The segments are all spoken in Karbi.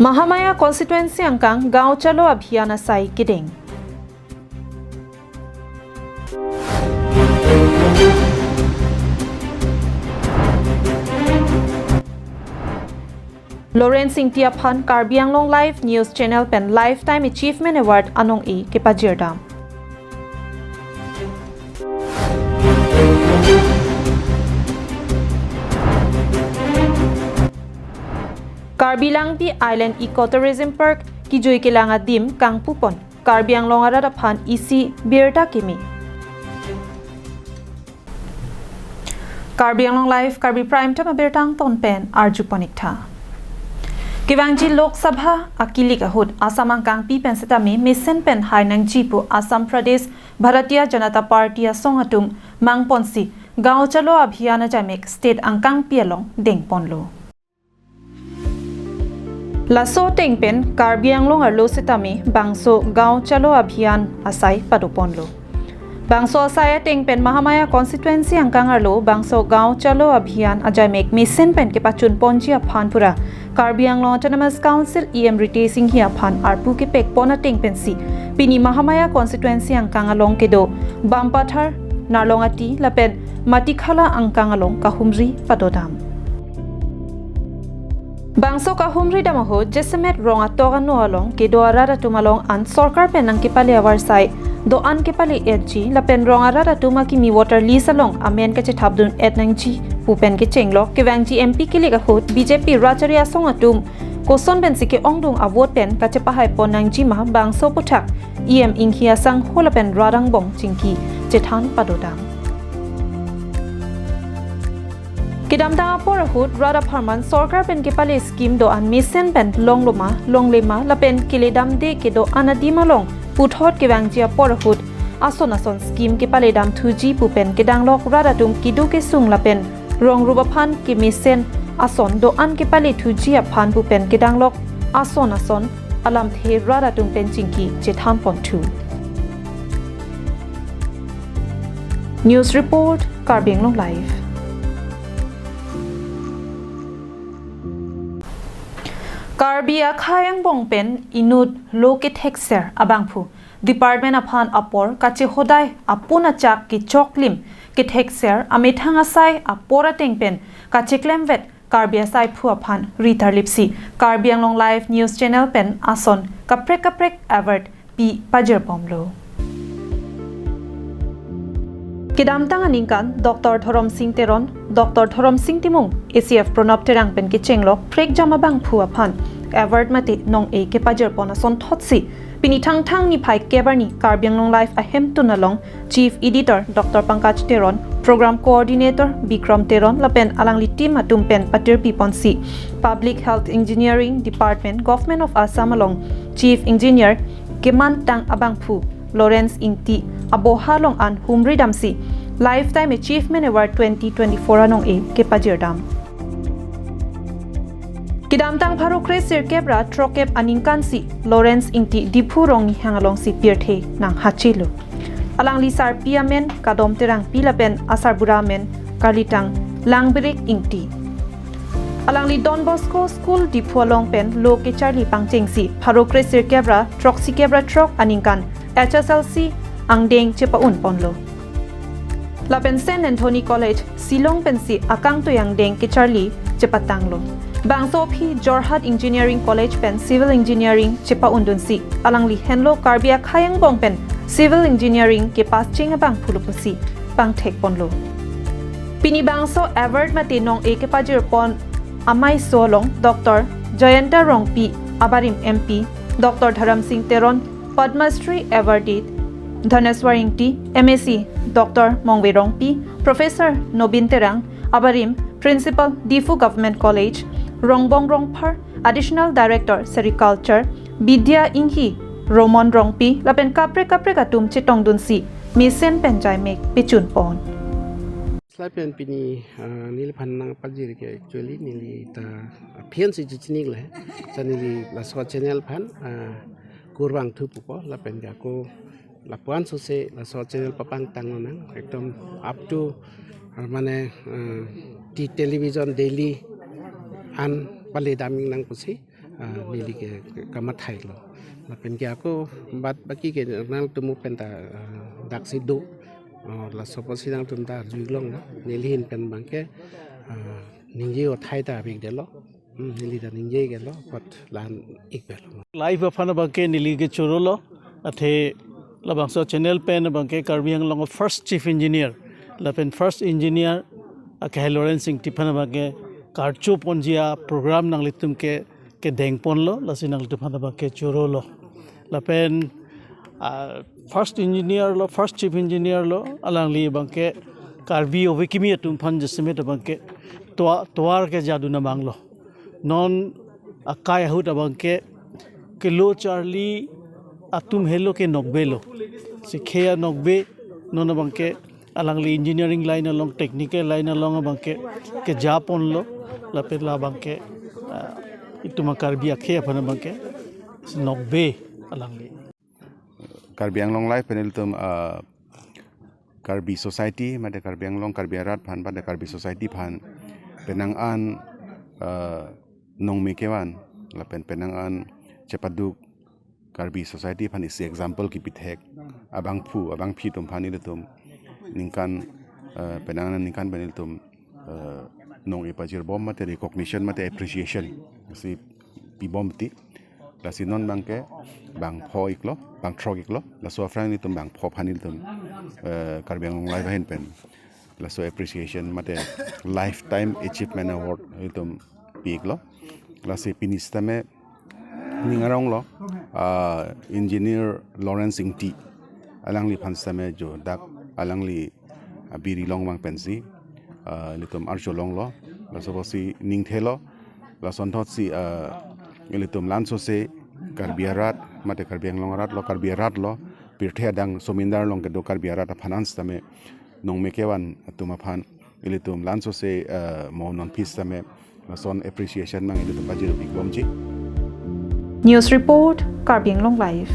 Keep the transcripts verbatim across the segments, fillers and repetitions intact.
Mahamaya constituency angkang Gaon Chalo Abhiyan asai kedeng. Lawrence Ingti aphan Karbi Anglong Live News Channel pen Lifetime Achievement Award anong-e kepajirdam. Karbi Langpi Island Ecotourism Park kejui kelang adim kangpupon Karbi Anglong arat aphan isi birta kimi. Karbi Anglong Live, Karbi Prime Time abirta angton pen arjupon ik tha. Kevangji Lok Sabha akilik ahut Assam angkangpi pen setame mesen pen hai nangji pu Assam Pradesh Bharatiya Janata Party asong atum mangponsi Gaon Chalo Abhiyan ajaimek state angkangpi along dengponlo. Laso ateng pen Karbi Anglong arlo setame bangso Gaon Chalo Abhiyan asai padoponlo. Bangso asai ateng pen Mahamaya constituency angkang arlo bangso Gaon Chalo Abhiyan ajaimek mesen pen kepachunponji aphan pura Karbi Anglong Autonomous Council E M Ritesh Enghi aphan arpu kepekpon ateng pensi pini Mahamaya constituency angkang along kedo Bampathar, Narlongati lapen Matikhala angkang along kahumri padodam. Bangso kahumri dam ahut jasemet rong atok ano along kedo arat atum along an sorkar pen nangkepale avarsai do-an kepale-etji lapen rong arat atum akimi voter list along amen kachethapdun-et nangji pu pen kechenglok kevangji M P kilik ahut B J P rat chari asong atum koson pensi ke-ongdung avote pen kachepahaipon nangji ma bangso aputhak E M Enghi asangho lapen rat angbong chingki chethan padodam. Kedamtang apor ahut rat apharman sorkar pen kepale scheme do-an mesen pen longloma, longlema lapen keledamde kedo-an adim along puthot kevangji apor ahut ason ason scheme kepaledam thuji pu pen kedanglok rat atum keduk kesung lapen rong rup aphan kemesen ason do-an kepale thuji aphan pu pen kedanglok ason ason alamthe rat atum pen chingki chethanponthu. News report, Karbi Anglong Live. Karbi akhei angbong pen inut lo kethekser abangphu department aphan apor kachehodai apun achak kechoklim kethekser amethang asai apor ateng pen kacheklemvet Karbi asaiphu aphan ritarlipsi Karbi Anglong Live News Channel pen ason kaprek kaprek award pi pajirpomlo. Kedamtang aningkan Doctor Dhorom Sing Teron, Doctor Dhorom Sing Timung, A C F Pranab Terang pen kechenglok prekjam abangphu aphan award mate nong-e kepajirpon asonthotsi pini Thangthang niphai kep arni Karbi Anglong Live ahemtun along Chief Editor Doctor Pankaj Teron, Program Coordinator Bikram Teron lapen alangli team atum pen patirpiponsi Public Health Engineering Department, Government of Assam along Chief Engineer kemantang abangphu Lawrence Ingti aboha along an humridamsi Lifetime Achievement Award twenty twenty-four anong-e kepajirdam. Kedamtang pharo kre sirkep ra throkkep aningkansi Lawrence Ingti Diphu Rongnihang alongsi pirthe nanghachelo. Alangli sarpi amen Kadom Terangpi lapen asarbura amen Karlitang Langbirik Ingti. Alangli Don Bosco School Diphu along pen lo kecharli pangchengsi pharo kre sirkep ra throksi kep ra throk aningkan H S L C angdeng chepa-unponlo. Lapen Saint Anthony College, Shillong pensi akangtui angdeng kecharli chepatanglo. Bangso aphi Jorhat Engineering College pen Civil Engineering chepa-undunsi alangli henlo Karbi akhei angbong pen Civil Engineering kepass cheng abangphulo pusi pangthekponlo. Pini bangso award mate nong-e kepajirpon ameiso along Doctor Jayanta Rongpi abarim M P, Doctor Dharam Sing Teron Padma Shri awardee, Dhaneswar Ingti, M A C Doctor Mongve Rongpi, Professor Nobin Terang abarim, Principal Diphu Government College, Rongbong Rongphar, Additional Director Sericulture, Bidya Inghi, Romon Rongpi lapen kaprek kaprek atum chetongdunsi mesen pen jaimek pechunpon. Slai pen pini, ah, neliphan nangpajir ke actually neli ta aphian si chichinik le. Sa neli laso channel aphan, ah, kurvangthu pupo lapen ke ako lapuan sose laso channel papangtang nang ekdom up to, ah, mane, ah, di television daily an paledam nang pusi. ah, neli ke, ke kamathailo. Lapen ke ako bat baki ke nangtum penta, ah, daksi do. Oh, laso apotsi nangtum ta arju-ik longlo. Neli ahin pen abangke, ah, ningje athai ta pik detlo. Hmm, neli ta ningje-iklo, apot la-an-ik pelo. Life aphan abangke neli ke chorolo, athe labangso channel pen abangke Karbi Anglong first chief engineer, lapen first engineer akehai Lawrence Ingti aphan abangke karcho ponji aprogram nanglitum ke, kedeng ponlo, lasi nanglitum aphan abangke chorolo. Lapen, ah, first engineer lo, first chief engineer lo, alangli abangke Karbi ove kimi atum aphan jasemet abangke tovar, tovar kejadun abang lo. Non akai ahut abangke kelo charli atum helo ke nokbe lo. Si khei anokbe non abangke alangli engineering line along, technical line along abangke keja ponlo, lapen la abangke, ah, itum a-Karbi akhei aphan abangke si nokbe alangli. Karbi Anglong Live pen ilitum, ah, Karbi society, mate Karbi Anglong, Karbi arat aphan, mate Karbi society aphan penang an, ah, nongme kevan, lapen penang an chepaduk Karbi society aphan isi example kepithek abangphu, abangpi atum aphan ilitum ningkan, eh, penang an ningkan pen ilitum, eh, nong-e pajirbom mate recognition mate appreciation si pibom ti. Lasi non abangke bang pho-iklo, bang throk-iklo, laso aphrang ilitum bang pho aphan ilitum, eh, Karbi Anglong Live ahin pen laso appreciation mate lifetime achievement award ilitum pi-iklo. Lasi pini sitame ning aronglo, ah, engineer Lawrence Ingti, alangliphan sitame jo dak alangli, ah, biri long abang pensi, ah, ilitum archo longlo, laso apotsi ning thelo, lasonthotsi, ah, ilitum lansose Karbi arat, mate Karbi Anglong arat lo, Karbi arat lo, pirthe adang somindar along kedo Karbi arat aphan an sitame nongme kevan atum aphan ilitum lansose, eh, mo non pis sitame lason appreciation abang ilitum pajir-ik bomji. News report, Karbi Anglong Live.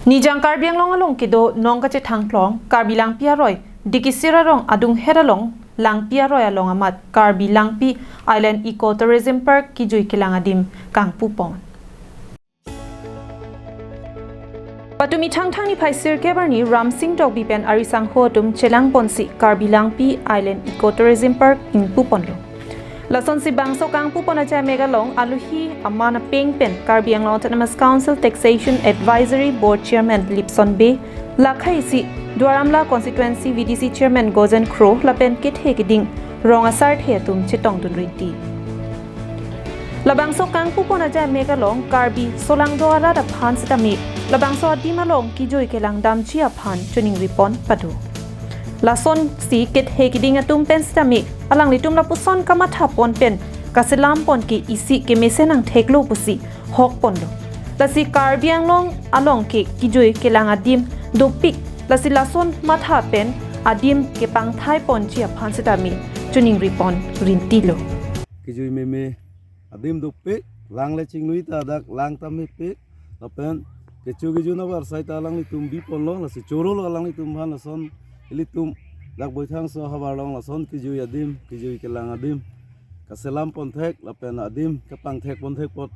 Nijang Karbi Anglong along kedo nong kachethang klong Karbi Langpi aroi, Dikisir arong adunghet along Langpi aroi along amat Karbi Langpi Island Eco Tourism Park kejui kelang adim kangpu pon. Patumi Thangthang niphai sirkep arni Ramsing Tokbi pen ari sangho atum chelang ponsi Karbi Langpi Island Eco Tourism Park ingpu ponlo. Lasonsi bangso kangpu pon ajai mek along alohi aman apeng pen Karbi Anglong Autonomous Council Taxation Advisory Board Chairman Lipson Bey, lakha isi Duar Amla Constituency V D C Chairman Gozen Kro lapen kethe keding rong asarthe atum chetongdun rinti. Labangso kangpu pon ajai mek along Karbi solangdo arat aphan sitame labangso adim along kejui kelang damji aphan choningri pon pado. Lasonsi kethe keding atum pen sitame alanglitum lapuson kamatha pon pen kaselam pon ke isi kemesen angthek lo pusi hok ponlo. Lasi Karbi Anglong along ke kejui kelang adim dopik, lasi lason matha pen adim kepangthai ponji aphan sitame choningri pon rintilo. Kejui meme adim dopik, lang le chingnui ta dak lang ta mepik, lapen kecho kejun abar sai ta alanglitum bi ponlo, lasi chorolo alanglitum aphan lason ilitum dak Boithangso havar along lason kejui adim, kejui kelang adim kaselam ponthek, lapen adim kepangthek ponthek apot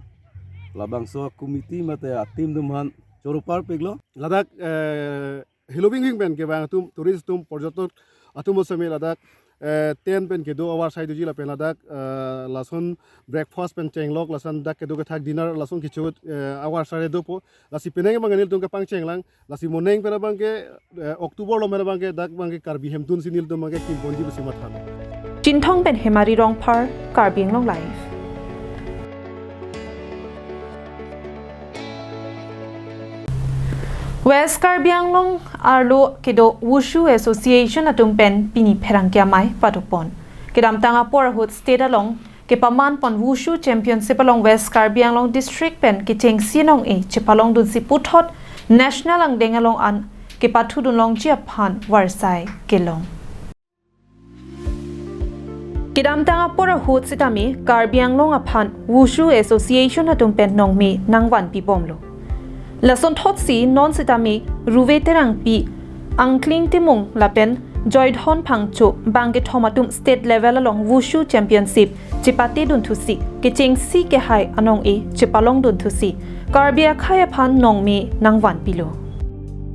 labangso committee mate a-team atum aphan choro parpiklo. Ladak, eh, Helo Bingbing pen kevang atum, tourist atum, porjotok atum sitame ladak, eh, tent pen kedo avar sai doji lapen ladak, eh, lason breakfast pen chenglok, lason dak kedo kethak dinner, lason kecho, eh, avar sai dopo. Lasi penang abang nelitum kepangcheng lang, lasi moning pen abangke, eh, October lo pen abangke dak abangke Karbi Hemtun si nelitum abangke kim ponji pusi matha. Chinthong pen Hemari Rongphar, Karbi Anglong Live. West Karbi Anglong arlo kedo Wushu Association atum pen pini pherangke amei pado pon. Kedamtang apor ahut state along kepaman pon Wushu Championship along West Karbi Anglong District pen kechengsi nong-e chepalongdunsi puthot national angdeng along an kepathudun longji aphan varsai kelong. Kedamtang apor ahut sitame Karbi Anglong aphan Wushu Association atum pen nongme nangvanpi bomlo. Lasonthotsi non sitame Ruve Terangpi Angkling Timung lapen Joydhon Phangcho bang kethom atum state level along Wushu Championship chepate dunthusi kechengsi kehai anong-e chepalong dunthusi Karbi akhei aphan nongme nangvanpilo.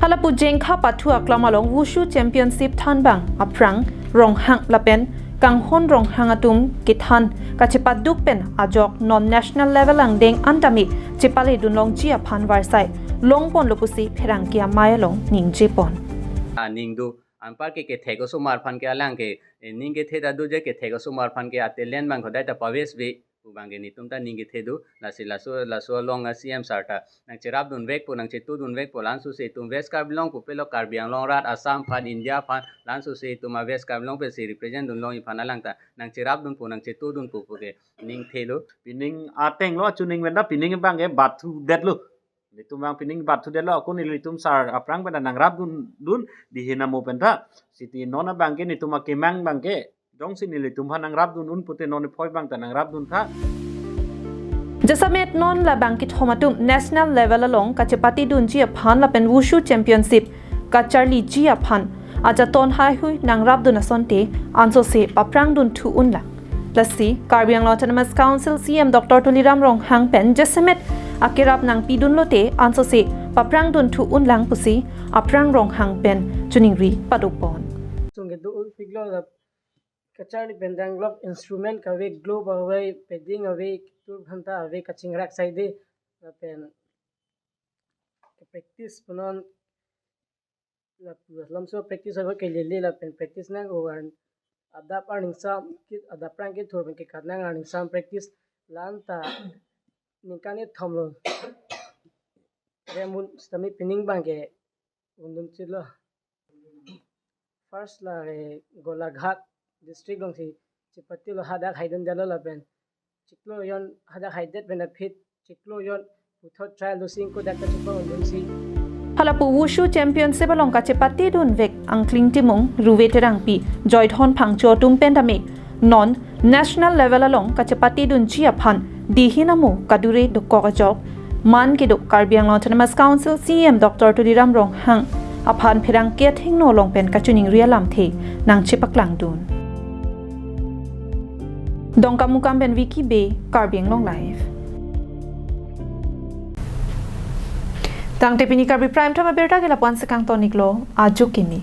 Halapu Jengkha Pathu aklam along Wushu Championship thanbang aphrang Ronghang lapen Kanghon Ronghang atum kethan kachepaduk pen ajok non national level angdeng an tame chepale dunlongji aphan varsai longponlo pusi pherangke amei along ningjepon. Aning do, anparke kethek osomar aphan ke alang ke, eh, ning kethe ta do je kethek osomar aphan ke a-talent bang khodai ta pavesve pu bang ke netum ta ning kethe do. Lasi laso laso along a-C M sir ta nangcherap dunvekpo, nangchetu dunvekpo, lansose itum West Karbi Anglong pupelo Karbi Anglong arat, Assam aphan, India aphan, lansose itum a-West Karbi Anglong pensi represent dunlongji aphan alang ta nangcherap dunpo, nangchetu dunpo pu ke ning thelo. Pining ateng lo, chuning venda pining bang ke bathu detlo. Netum bang pining bathu detlo, ako nelitum sir aphrang venda nangrap dun dun dihin amo penta. Siti non abang ke netum akemang bang ke jongsi nelitum aphan nangrap dun un pute non phoi bang ta nangrap duntha. Jasemet non labang kethom atum national level along kachepate dunji aphan lapen Wushu Championship kacharliji aphan ajaton haihui nangrap dun asonte ansose paphrang dunthu unlang. Lasi Karbi Anglong Autonomous Council C M Doctor Tuliram Ronghang pen jasemet akerap nangpi dunlote ansose paphrang dunthu unlang pusi aphrang Ronghang pen choningri padopon. Sungke do upiklo la kacharli pen danglok instrument kave, globe ave, padding ave, tur phanta ave, kachingrak saide lapen practice punon lapu lamso practice ave kelele lapen practice nang ovan adap arningsam kit adap rang kit thur pen kekat nang arningsam practice lanta ningkan ethom lo remun stami pining bang ke undun chilo. First la eh, Golaghat district alongsi chepatelo, hadak haidun detlo lapen chiklo jon hadak haidet pen aphi chiklo jon puthot trial do sing kodak kachepa undunsi. Halapu Wushu Championship along kachepate dunvek Angkling Timung, Ruve Terangpi, Joydhon Phangcho atum pen tame non national level along kachepate dunji aphan dihin amo kadure dokok ajok man kedo Karbi Anglong Autonomous Council C M Doctor Tuliram Ronghang aphan pherangke athengno along pen kachoningri alamthe nangchepaklang dun. Dongkamukam pen Vicky Bey, Karbi Anglong Live. Tangte pini Karbi Prime Time abirta ke lapu-an si kangton-iklo, ajo kimi.